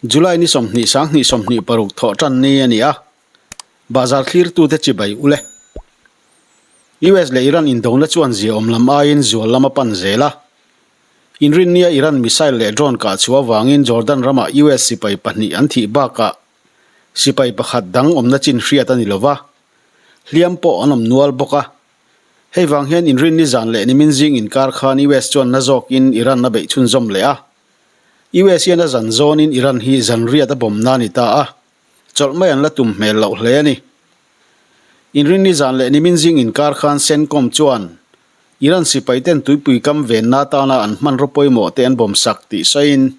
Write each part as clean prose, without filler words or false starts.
July ni 20 sang 26 thawh tan ni a ni a, Bazar thlirtute chibai ule. US leh Iran indona chuan ziaawm lam aiin zual lam a pan zel a. Inrinnia Iran missile leh drone kah chhuah avangin Jordan ramah US sipai pahnih an thih bakah sipai pakhat dang awmna chin hriat a ni lova, hliam pawh an awm nual bawk a. Hei vang hian inrinni zan leh nimin zing inkar khan US chuan na zawkin Iran a beih chhunzawm leh a. US hian a zan zawnin Iran hi zanriat a bawmna a ni ta a, chawlh mai an la tum hmel loh hle a ni. Inrinni zan leh nimin zing inkar khan CENTCOM chuan Iran sipaiten tuipui kam venna atana an hmanraw pawimawh te an bawm sak tih sawiin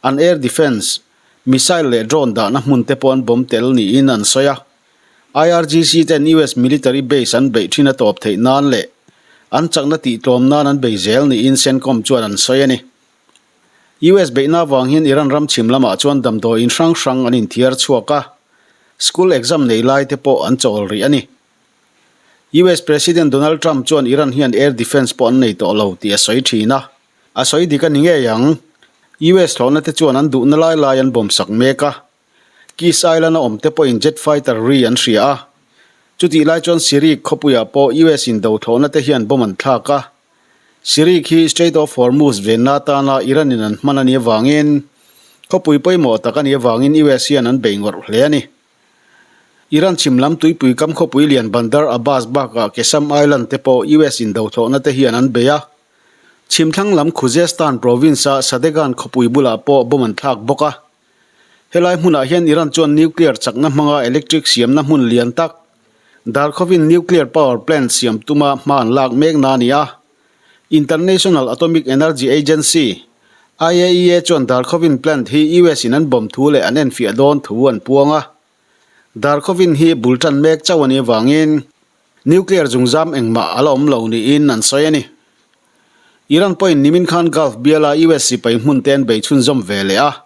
an air defence missile leh drone dahna hmun te pawh an bawm tel niin an sawi a. IRGC ten US military base an beih thin a tawp theih nan leh an chakna tih tlawm nan an bei zel niin CENTCOM chuan an sawi a ni. US beihna avang hian Iran ram chhim lamah chuan damdawiin hrang hrang an inthiar chhuak a, school exam nei lai te pawh an chawl rih a ni. US President Donald Trump chuan Iran hian air defence pawh an nei tawh lo tih a sawi thin a, a sawi dik a ni ngei ang. US thlawhna te chuan an duhna lai lai an bawm sak mek a, Kish Island a awm te pawhin jet fighter ri an hria a, chutih lai chuan Sirik khawpuiah pawh US in do thlawhna te hian bomb an thlak a. Sirik hi Strait of Hormuz venna atana Iran in an hman a nih avangin khawpui pawimawh tak a nih avangin US hian an bei ngawrh hle a ni. Iran chhim lam tuipui kam khawpui lian Bandar Abbas bakah Qeshm Island te pawh US in do thlawhna te hian an bei a. Chhimthlang lam Khuzestan province-a Shadegan khawpui bulah pawh bomb an thlak bawk a. Helai hmunah hian Iran chuan nuclear chakna hmanga electric siamna hmun lian tak, Darkhovin nuclear power plant siam tuma hma an lak mekna a ni a. International Atomic Energy Agency, IAEA, chuan Darkhovin plant hi US in an bomb thu leh an enfiah dawn thu an puang a. Darkhovin hi bul tan mek chauh a nih avangin nuclear zungzam engmah a la awm lo niin an sawi a ni. Iran pawhin nimin khan Gulf biala US sipai hmun te an bei chhunzawm ve leh a.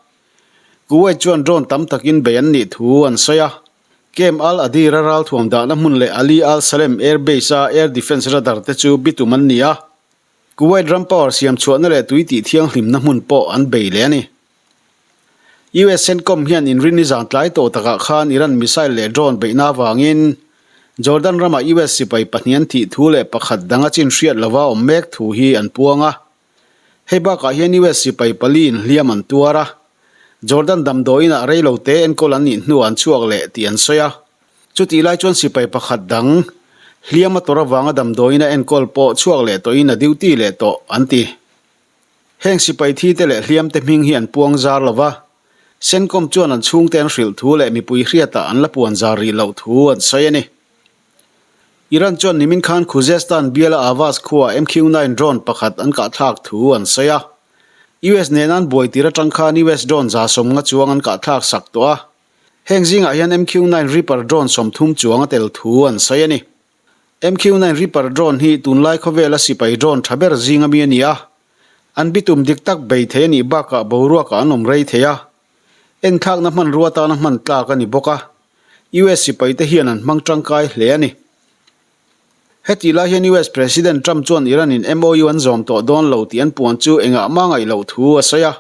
Kuwait chuan drone tam takin bei an nih thu an sawi a. Camp Al-Adir-a ralthuam dahna hmun leh Ali Al-Salem Air Base-a air defence radar te chu bitum an ni a. Kuwait ram power siam chhuahna leh tui tih thianghlimna hmun pawh an bei leh a ni. US CENTCOM hian inrinni zan tlai tawh takah khan Iran missile leh drone beihna avangin Jordan ramah US sipai pahnih an thih thu leh pakhat dang a chin hriat lova awm mek thu hi an puang a. Hei bakah hian US sipai pali in hliam an tuar a, Jordan damdawiinah reilote enkawl an nih hnuah an chhuak leh tih an sawi a. Chutih lai chuan sipai pakhat dang hliam a tawrh avanga damdawiin a enkawl pawh chhuak leh tawhin a duty leh tawh an ti. Heng sipai thi te leh hliam te hming hi an puang zar lo va, CENTCOM chuan an chhungte an hrilh thu leh mipui hriatah an la puan zar rih loh thu an sawi a ni. Iran chuan nimin khan Khuzestan biala Ahvaz khuaah MQ-9 drone pakhat an kahthlak thu an sawi a. US nena an buai tir atang khan US drone 150 chuang an kahthlak sak tawh a. Heng zingah hian MQ-9 Reaper drone 30 chuang a tel thu an sawi a ni. MQ-9 Reaper drone hi tunlai khawvela sipai drone tha ber zing ami a ni a, an bitum dik tak bei thei a nih bakah boruakah an awm rei thei a, enthlakna hmanrua tana hman tlak a ni bawk a, US sipaite hian an hmang tangkai hle a ni. Hetih lai hian US President Trump chuan Iran in MOU an zawm tawh dawn lo tih an puan chu engah mah ngaih loh thu a sawi a,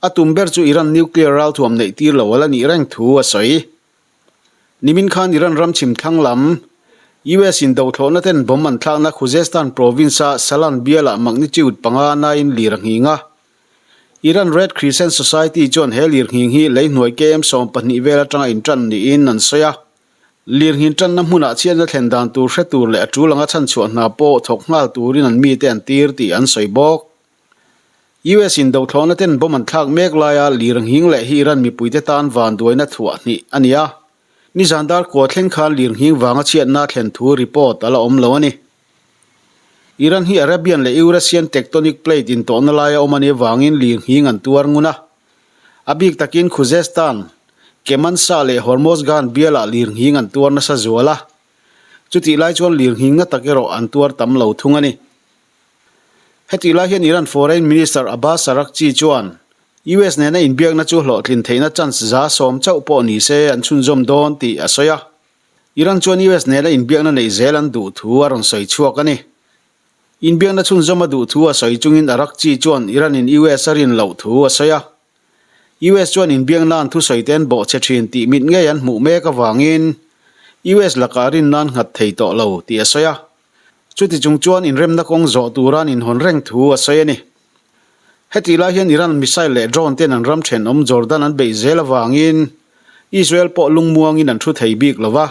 a tum ber chu Iran nuclear ralthuam neih tir lo a la nih reng thu a sawi. Nimin khan Iran ram chhim thlang lam, US in dothlawhna ten bomb an thlakna Khuzestan province-a Salan bialah magnitude panga nain lir a nghing a. Iran Red Crescent Society chuan he lir nghing hi lei hnuai KM 12 vel atanga intan niin an sawi a. Lir nghin tanna hmunah chhiatna thlen dan tur hre tur leh a tul anga chhanchhuah hna pawh thawk nghal turin an mite an tir tih an sawi bawk. US in dothlawhna ten bomb an thlak mek laia lir nghing leh hi Iran mipuite tan vanduaina thuah hnih a ni a. Nizan dar kua thleng khan lir nghing vanga chhiatna thlen thu report a la awm lo a ni. Iran hi Arabian leh Eurasian tectonic plate intawhna laia awm a nih avangin lir nghing an tuar ngun a. A bik takin Khuzestan, Kermanshah leh Hormozgan bialah lir nghing an tuar nasa zual a. Chutih lai chuan lir nghing na tak erawh an tuar tam lo thung a ni. Hetih lai hian Iran Foreign Minister Abbas Araghchi chuan US nena inbiakna chu hlawhtlin theihna chance 10% chauh pawh ni se an chhunzawm dawn tih a sawi a. Iran chuan US nena inbiakna neih zel an duh thu a rawn sawi chhuak a ni. Inbiakna chhunzawm a duh thu a sawi chungin Araghchi chuan Iran-in US a rin loh thu a sawi a. US chuan inbiak nan thusawi te an bawhchhe thin tih mit ngei an hmuh mek avangin US lakah rin nan nghat thei tawh lo tih a sawi a. Chuti chung chuan inremna kawng zawh tura an inhawn reng thu a sawi a ni. Hetih lai hian Iran missile leh drone ten an ram thenawm Jordan an beih zel avangin Israel pawh lungmuangin an thu thei bik lo va.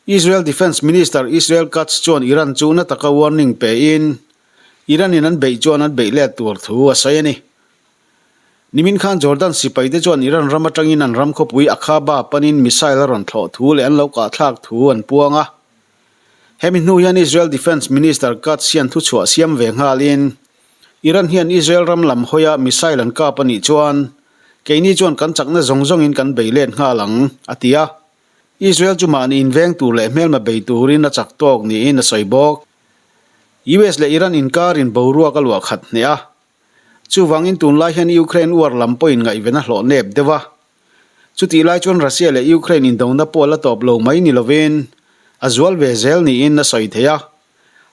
Israel Defence Minister Israel Katz chuan Iran chu na taka warning pein Iran in an beih chuan an beih let tur thu a sawi a ni. Nimin khan Jordan sipaite chuan Iran ram atangin an ram khawpui Aqaba panin missile a rawn thlawh thu leh an lo kahthlak thu an puang a. Hemi hnu hian Israel Defence Minister Katz hian thuchhuah siam ve nghalin Iran hian Israel ram lam hawia missile an kap a nih chuan keini chuan kan chakna zawng zawngin kan bei let nghal ang, a ti a. Israel chu mahni inveng tur leh hmelma bei turin a chak tawk niin a sawi bawk. US leh Iran inkarin boruak a luah khat hneh a. Chuvangin tunlai hian Ukraine uar lam pawhin ngaihven a hlawh nep deuh a. Chutih lai chuan Russia leh Ukraine indona pawh la tawp lo mai ni lovin a zual ve zel niin a sawi thei a.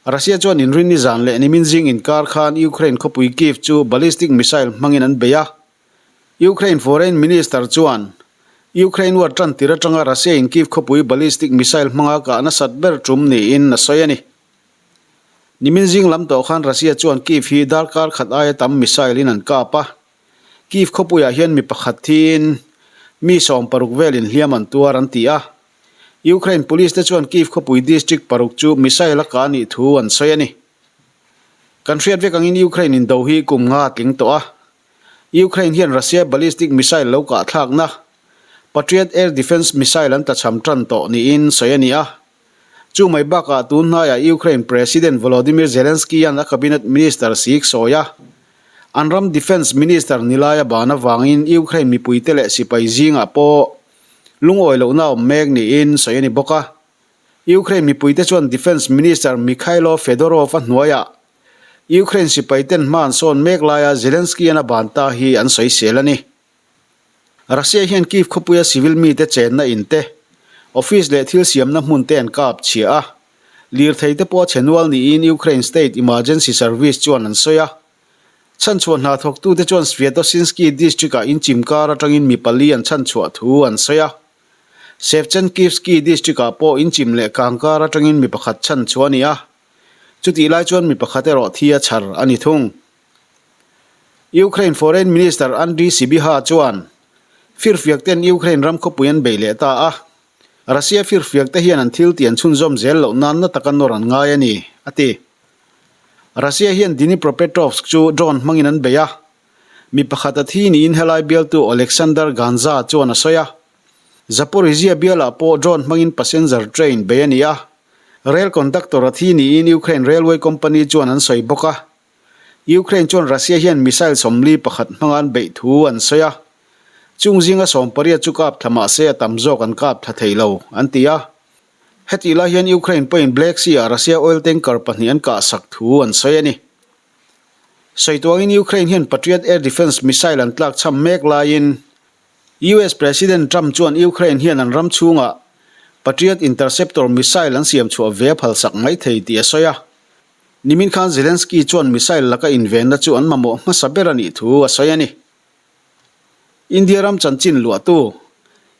Russia chuan inrinni zan leh nimin zing inkar khan Ukraine khawpui Kyiv chu ballistic missile hmangin an bei a. Ukraine Foreign Minister chuan Ukraine war tan tir atanga Russia in Kyiv khawpui ballistic missile hmanga kah nasat ber tum niin a sawi a ni. Nimin zing lam tawh khan Russia chuan Kyiv hi darkar khat aia tam missile in an kap a. Kyiv khawpuiah hian mi pakhat thiin mi 60 velin hliam an tuar an ti a. Ukraine police te chuan Kyiv khawpui district paruk chu missile a kah anih thu an sawi a ni. Kan hriat vek angin Ukraine indo hi kum nga tling tawh a. Ukraine hian Russia ballistic missile lo kah thlakna Patriot air defence missile an tlachham tan tawh niin sawi a ni a. Chu mai bakah tun hnaiah Ukraine President Volodymyr Zelensky-a'n a cabinet minister sik sawi a, an ram defence minister nilaia ban avangin Ukraine mipuite leh sipai zingah pawh lungawi lohna awm mek niin sawi a ni bawk a. Ukraine mipuite chuan defence minister Mykhailo Fedorov-a hnuaiah Ukraine sipaiten hma an sawn mek laia Zelensky-a'n a ban ta hi an sawisel a ni. Russia hian Kyiv khawpuia civil mite chenna in te, office leh thil siamna hmun te an kap chhia a. Lirthei te pawh a chhe nual niin Ukraine State Emergency Service chuan an sawi a. Chhanchhuah hna thawktute chuan Sviatoshynskyi district-ah inchim kar atangin mi pali an chhanchhuah thu an sawi a. Shevchenkivskyi district-ah pawh inchim leh kang kar atangin mi pakhat chhanchhuah a ni a. Chutih lai chuan mi pakhat erawh thi a chhar a ni thung. Ukraine Foreign Minister Andriy Sybiha chuan firfiak ten Ukraine ram khawpui an bei leh ta a, Russia firfiak te hian an thil tih an chhunzawm zel loh nan na taka nawr an ngai a ni, a ti. Russia hian Dnipropetrovsk chu drone hmangin an bei a, mi pakhat a thi niin helai bialtu Oleksandr Ganza chuan a sawi a. Zaporizhzhia bialah pawh drone hmangin passenger train bei a ni a, rail conductor a thi niin Ukraine railway company chuan an sawi bawk a. Ukraine chuan Russia hian missile 41 hmanga an beih thu an sawi a, chung zinga 18 chu kap thla mah se a tam zawk an kap thla thei lo, an ti a. Hetih lai hian Ukraine pawhin Black Sea-ah Russia oil tanker pahnih an kahsak thu an sawi a ni. Sawi tuangin Ukraine hian Patriot air defence missile an tlak chham mek laiin US President Trump chuan Ukraine hian an ram chhungah Patriot interceptor missile an siam chhuah ve a phalsak mai thei tih a sawi a. Nimin khan Zelensky chuan missile laka invenna chu an mamawh hmasa ber a nih thu a sawi a ni. India ram chanchin luahtu,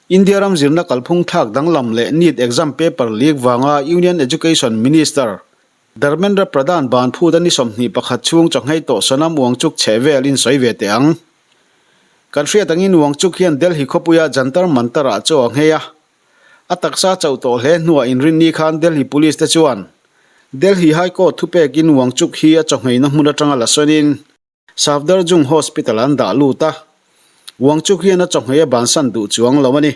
India ram zirna kalphung thlak danglam leh NEET exam paper leak vanga Union Education Minister Dharmendra Pradhan ban phut a ni 21 chhung chawnghei tawh Sonam Wangchuk chheh vel in sawi ve teh ang. Kan hriat angin Wangchuk hian Delhi khawpuia Jantar Mantar-ah chaw a nghei a. A taksa chauh tawh hle hnuah inrinni khan Delhi Police te chuan Delhi High Court thupekin Wangchuk hi a chawhngheina hmun atanga la sawnin Safdarjung Hospital an dah lut a. Wangchuk hian a chawhngei a bansan duh chuang lo a ni.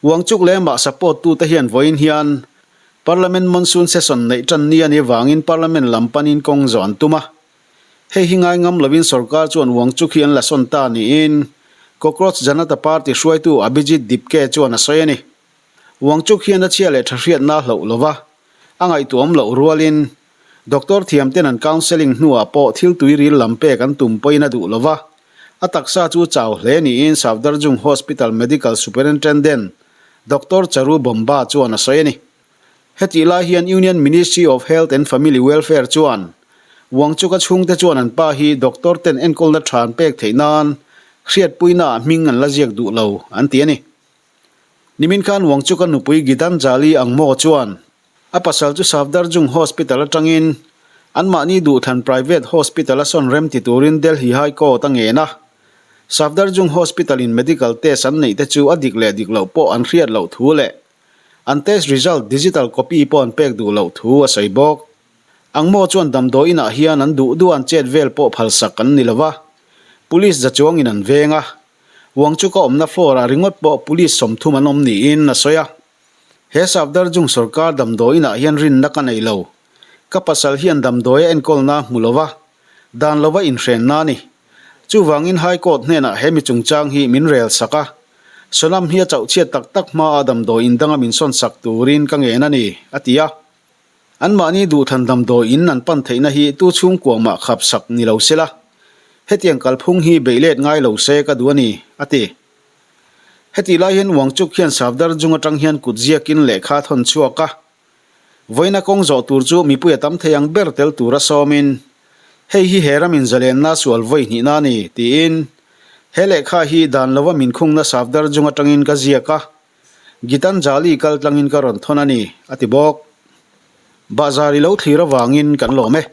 Wangchuk leh amah support tute hian vawiin hian Parliament Monsoon Session neih tan ni a nih vangin Parliament lam panin kawng zawh an tum a. Hei hi ngai ngam lovin sorkar chuan Wangchuk hi an la sawn ta niin Cockroach Janata Party hruaitu Abhijit Dipke chuan a sawi a ni. Wangchuk hian a chhia leh tha hriatna a hloh lova, a ngaihtuahawm loh rualin Doctor thiam ten an counselling hnuah pawh thil tui ril lam pek an tum pawhin a duh lova, a taksa chu chau hle niin Safdarjung Hospital Medical Superintendent Doctor Charu Bomba chuan a sawi a ni. Hetih lai hian Union Ministry of Health and Family Welfare chuan Wangchuk-a chhungte chuan an pa hi doctor ten enkawlna tha an pek theih nan Hriatpuinaah hming an la ziak duh lo, an ti a ni. Nimin khan Wangchuka nupui Gitanjali Angmo chuan a pasal chu Safdarjung Hospital atangin anmahni duhthlan private hospital a sawn rem ti turin Delhi High Court a ngen a. Safdarjung Hospital in medical test an neih te chu a dik leh dik loh pawh an hriat loh thu leh an test result digital copy pawh an pek duh loh thu a sawi bawk. Angmo chuan damdawi inah hian an duh duh an chet vel pawh phalsak an ni lo va, police za chuangin an veng a. Wangchuka awmna floor ah ringawt pawh police 30 an awm niin a sawi a. He Safdarjung sawrkar damdawi inah hian rinna ka nei lo. Ka pasal hian damdawi a enkawlna a hmu lo va, dan lova inhrenna a ni. Chuvangin High Court hnenah he mi chungchang hi min rel sak a, Sonam hi a chauhchhiat tak tak hmaa damdawi in danga min sawn sak turin ka ngen a ni, a ti a. Anmahni duhthlan damdawi in an pan theihna hi tu chhungkua mah khap sak ni lo sela, hetiang kalphung hi beih let ngai lo se ka duh a ni, a ti. Hetih lai hian Wangchuk hian Safdarjung atang hian kut ziakin lehkha a thawn chhuak a. Vawiina kawng zawh tur chu mipui a tam thei ang ber tel tura sawmin, Hei hi he ramin zalenna sual vawi hnihna a ni, tiin he lehkha hi dan lova min khungna Safdarjung atangin ka ziak a, Gitanjali kal tlangin ka rawn thawn a ni, a ti bawk. Bahzar i lo thlir avangin kan lawm e.